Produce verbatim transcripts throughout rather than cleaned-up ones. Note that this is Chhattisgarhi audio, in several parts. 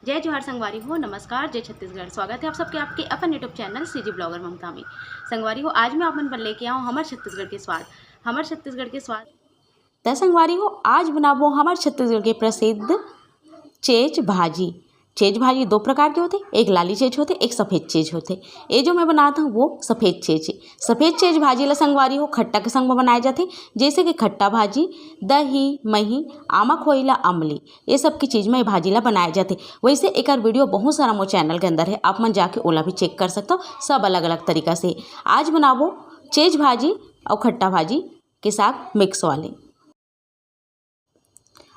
जय जोहार संगवारी हो, नमस्कार, जय छत्तीसगढ़। स्वागत है आप सबके आपके अपन YouTube चैनल सीजी ब्लॉगर ममता में। संगवारी हो, आज मैं आप मन बर लेके आऊँ हमर छत्तीसगढ़ के स्वाद। हमर छत्तीसगढ़ के स्वाद। त संगवारी हो, आज बनाबो हमर छत्तीसगढ़ के प्रसिद्ध चेच भाजी। चेच भाजी दो प्रकार के होथे, एक लाली चेच होथे, एक सफेद चेच होथे। ये जो मैं बनात हूँ वो सफेद चेच है। सफेद चेच भाजी ला संगवारी हो खट्टा के संग में बनाए जाथे, जैसे कि खट्टा भाजी, दही, मही, आमा खोई ला अमली, ये सब की चीज में ये भाजी ला बनाए जाथे। वैसे एकर वीडियो बहुत सारा मोर चैनल के अंदर है, आप मन जाके ओला भी चेक कर सकते हो, सब अलग अलग तरीका से। आज बनाबो चेच भाजी और खट्टा भाजी के साथ मिक्स वाले।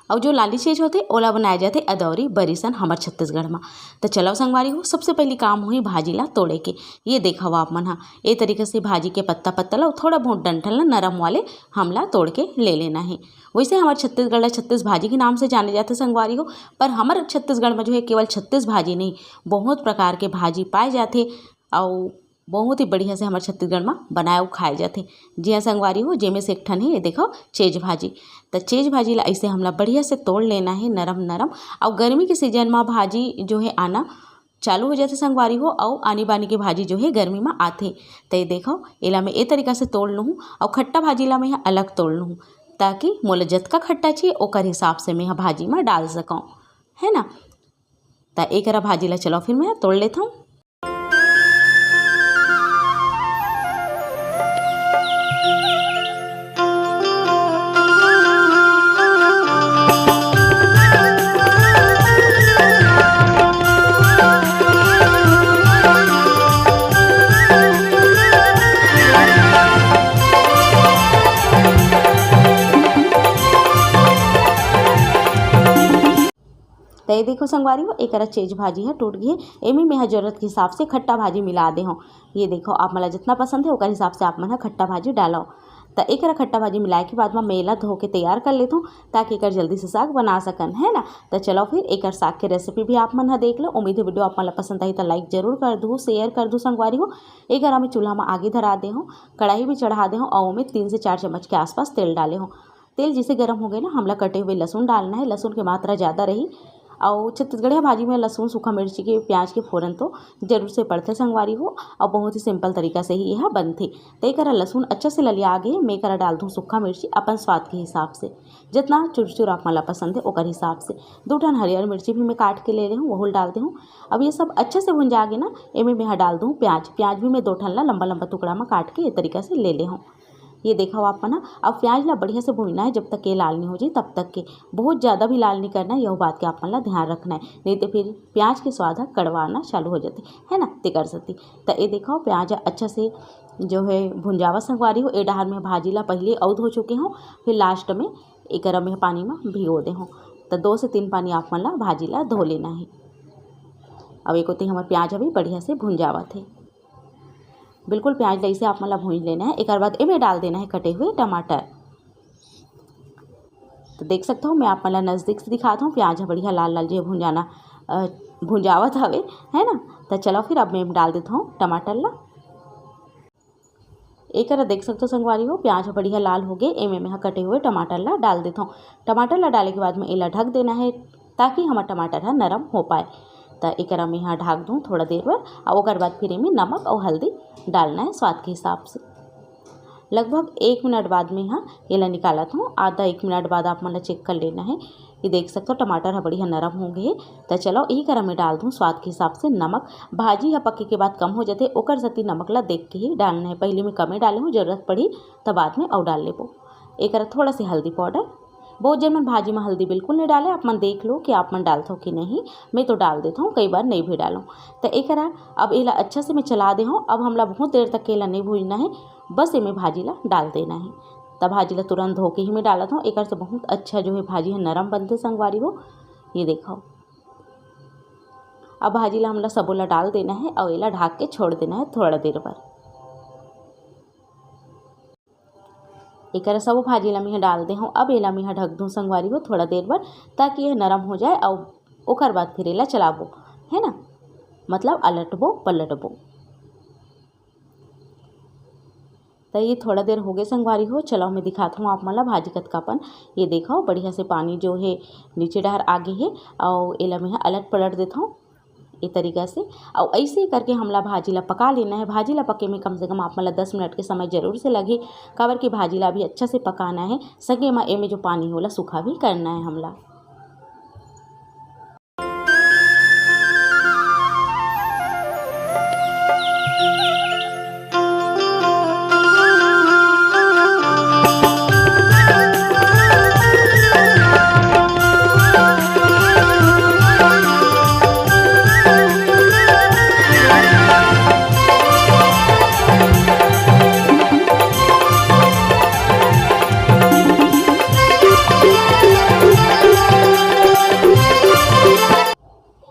अउ जो लाली चेच होथे ओला बनाए जाथे अदौरी बरी सन हमर छत्तीसगढ़ म। त चलव संगवारी हो, सबसे पहली काम होही भाजी ला तोड़े के। ये देखव आप मन ह, ए तरीके से भाजी के पत्ता पत्ता ला अउ थोड़ा बहुत डंठल ला नरम वाले हमला तोड़ के ले लेना हे। वैसे हमर छत्तीसगढ़ ला छत्तीस भाजी के नाम से जाने जाथे संगवारी हो, पर हमर छत्तीसगढ़ में जो है केवल छत्तीस भाजी नहीं, बहुत प्रकार के भाजी पाए जाथे। अउ बहुत ही बढ़िया से हमर छत्तीसगढ़ म बनाए अउ खाए जाथे। जी हाँ संगवारी हो, जेमे से एक ठन हे, ये देखव, चेच भाजी। त चेच भाजी ला अइसे हमला बढ़िया से तोड़ लेना हे, नरम नरम। अउ गर्मी के सीजन म भाजी जो हे आना चालू हो जाथे संगवारी हो, अउ आनी बानी के भाजी जो हे गर्मी म आथे। त ये देखव, एला मैं ए तरीका से तोड़ लूहूँ, अउ खट्टा भाजी ला मैं ह अलग तोड़ लूहूँ, ताकि मोला जतका खट्टा चाहिए ओकर हिसाब से मैं ह भाजी म डाल सकौं, है ना। त एकरा भाजी ला चलो फिर मैं तोड़ लेथौं। त ये देखो संगवारी हो, एकरा चेच भाजी ह टूट गे हे। एमे मेंहा जरूरत के हिसाब से खट्टा भाजी मिला दे हौं। ये देखो, आप मन ला जितना पसंद हे, ओकर हिसाब से आप मन ह खट्टा भाजी डालो। त एकरा खट्टा भाजी मिलाए के बाद म मैं एला धो के तैयार कर लेथौं, ताकि एकर जल्दी से साग बना सकन, है ना। त चलो फिर एकर साग के रेसिपी भी आप मन ह देख लो। उम्मीद है वीडियो आप मन ला पसंद आही त लाइक जरूर कर दू, शेयर कर दू संगवारी हो। एकरा मैं चूल्हा म आगी धरा दे हौं, कढ़ाई भी चढ़ा दे हौं और ओमे तीन से चार चम्मच के आसपास तेल डाले हौं। तेल जैसे गरम हो गए ना, हमला कटे हुए लहसुन डालना है। लहसुन के मात्रा ज़्यादा रही। और छत्तीसगढ़िया भाजी में लहसुन, सूखा मिर्ची के, प्याज के फोरन तो जरूर से पड़थे संगवारी हो, और बहुत ही सिंपल तरीका से ही यह बनथे। तो एकरा लहसुन अच्छा से ललिया गे, मैं एकरा डाल दूँ सूखा मिर्ची अपन स्वाद के हिसाब से, जितना चुरचुर आप मन ला पसंद है ओकर हिसाब से। दो ठन हरियर मिर्ची भी मैं काट के ले रहे हूँ, वहू डाल दे हूँ। अब ये सब अच्छे से भुंजा गे ना, एमे मैं ह डाल दूँ प्याज। प्याज भी मैं दो ठन ला लंबा लंबा टुकड़ा में काट के ये तरीका से ले ले हूँ। ये देखो आप मन ह, अब प्याज ला बढ़िया से भूनना है जब तक ये लाल नहीं हो जाए तब तक के। बहुत ज़्यादा भी लाल नहीं करना है, यह बात के आप मन ला ध्यान रखना है, नहीं तो फिर प्याज के स्वाद ह कड़वा आना चालू हो जाते, है ना, तेकर सेती। तो ये देखो प्याज अच्छा से जो है भुंजावा संगवारी हो। ए डहार में भाजी ला पहले अउ धो चुके हूँ, फिर लास्ट में एकरा में पानी में भिगो दे हूँ। तो दो से तीन पानी आप मन ला भाजी ला धो लेना है। अब एक होती हमारे प्याज अभी बढ़िया से भुंजावत है। बिल्कुल प्याज ला इसे आप मन ला भूंज लेना है। एक बाद एमे डाल देना है कटे हुए टमाटर। तो देख सकते हो, मैं आप मन ला नज़दीक से दिखाता हूँ, प्याज ह बढ़िया लाल लाल जो है भुंजाना, अ, भुंजावत हवे, है ना। तो चलो फिर अब मैं एमे डाल देता हूँ टमाटर ला। एक देख सकते हो संगवारी हो, प्याज ह बढ़िया लाल हो गए। एमे मैं ह कटे हुए टमाटर ला डाल देता हूँ। टमाटर ला डाले के बाद में एला ढक देना है, ताकि हमार टमाटर ह नरम हो पाए। त एकरा मैं ह ढाक दूँ थोड़ा देर बर, और ओकर बाद फिर एमे नमक और हल्दी डालना है स्वाद के हिसाब से। लगभग एक मिनट बाद में ह एला निकालत हूँ। आधा एक मिनट बाद आप मन ला चेक कर लेना है। ये देख सकते हो, टमाटर ह बढ़िया नरम हो गए। त चलो, यही करा मैं डाल दूँ स्वाद के हिसाब से नमक। भाजी ह पके के बाद कम हो जाते, ओकर सेती नमक ला देख के ही डालना है। पहले मैं कमे डाले हूँ, जरूरत पड़ी त बाद में और डाल लेबो। एक थोड़ा सी हल्दी पाउडर, बहुत जन मन भाजी में हल्दी बिल्कुल नहीं डाले, आप मन देख लो कि आप मन डालथो कि नहीं। मैं तो डाल देता हूँ, कई बार नहीं भी डालूँ। तो एक अब एला अच्छा से मैं चला दे हूँ। अब हमला बहुत देर तक केला नहीं भूजना है, बस एमे भाजी ला डाल देना है। तब भाजी ला तुरंत धो के ही मैं डालत हूँ, एक से बहुत अच्छा जो है भाजी है नरम बनते संगवारी हो। ये देखो, अब भाजी ला हमला सबो ला डाल देना है और एला ढाक के छोड़ देना है थोड़ा देर बर। एकरा सबो भाजी ला मैं डाल दे हूँ। अब एला मैं ढक दूँ संगवारी हो थोड़ा देर बर, ताकि यह नरम हो जाए और ओकर बाद फिर एला चलाबो, है ना, मतलब अलटबो पलटबो। त ये थोड़ा देर हो गए संगवारी हो, चलो मैं दिखात हूँ आप मन ला भाजी कतका पकन। ये देखो बढ़िया से पानी जो है नीचे डहर आ गे हे, अउ एला मैं ह अलट पलट देत हूँ ये तरीका से। अउ ऐसे ही करके हमला भाजी ला पका लेना है। भाजी ला पके में कम से कम आप मन ला दस मिनट के समय जरूर से लगही, काबर कि भाजी ला अभी अच्छा से पकाना है, संगे म एमे जो पानी हे ओला सूखा भी करना है हमला।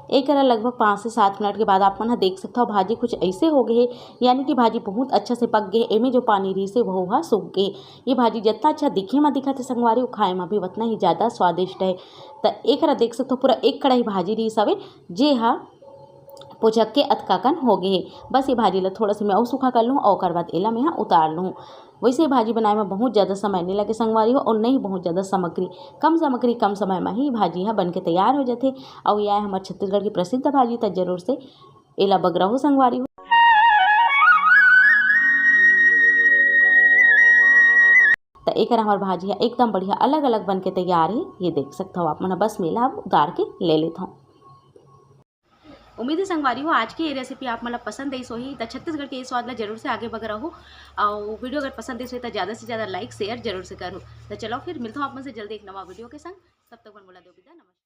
एकरा लगभग पाँच से सात मिनट के बाद आप मन ह देख सकथव, भाजी कुछ ऐसे हो गए हे, यानी कि भाजी बहुत अच्छा से पक गए हे। एमे जो पानी रहिस हे, वहू ह सूख गए हे। ये भाजी जितना अच्छा दिखे म दिखत हे संगवारी, वो खाए म भी उतना ही ज़्यादा स्वादिष्ट है। त एकरा देख सकथव, पूरा एक कढ़ाई भाजी रहिस हवे, जे ह पोचक के अतका कन हो गए हे। बस ये भाजी ला थोड़ा से मैं अउ सूखा कर लूँ, अउ ओकर बाद एला मैं ह उतार लूँ। वैसे भाजी बनाए में बहुत ज़्यादा समय नहीं लगे संगवारी हो, और नहीं बहुत ज़्यादा सामग्री, कम सामग्री कम समय में ही भाजी ह बन के तैयार हो जाथे। अउ यह हमर छत्तीसगढ़ की प्रसिद्ध भाजी, त जरूर से एला बगरा हो संगवारी हो। त एकर हमर भाजी ह एकदम बढ़िया अलग-अलग बन के तैयार हे। ये देख सकथव आप मन ह। बस मैं एला अब उतार के ले लेथव। उम्मीद है संगवारी हो, आज के ये रेसिपी आप मन ला पसंद आइस होही, त छत्तीसगढ़ के ये स्वाद ला जरूर से आगे बगरा हो। अउ वीडियो अगर पसंद आइस होही, त ज़्यादा से ज़्यादा लाइक, शेयर जरूर से करो। त चलो फिर मिलथव आप मन से जल्दी एक नवा वीडियो के संग। तब तक मन मोला दो विदा, नमस्कार।